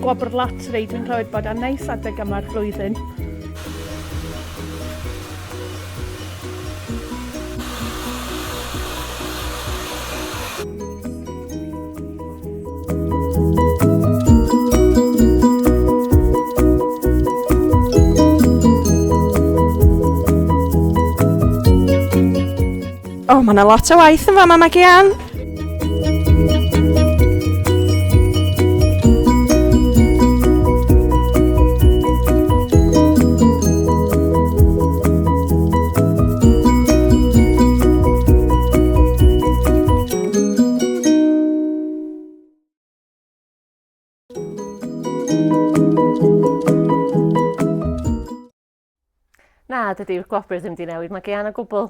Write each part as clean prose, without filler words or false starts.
gwobr lottery, dwi'n clywed bod o'n neis adeg yma'r flwyddyn. O, mae yna lot o waith yn fama, Magi Ann. Na, dydy'r gwobr ddim 'di newid Magi Ann o gwbl.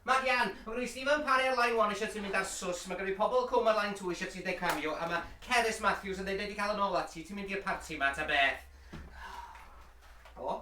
Magi Ann, mae gen i Stephen Parry ar line 1 eisiau ti mynd ar sws, mae gen i pobl cwm ar line 2 eisiau ti wneud cameo, a mae Cerys Matthews yn dweud wedi cael yn ôl at ti, ti'n mynd i'r parti ma ta beth? Helo?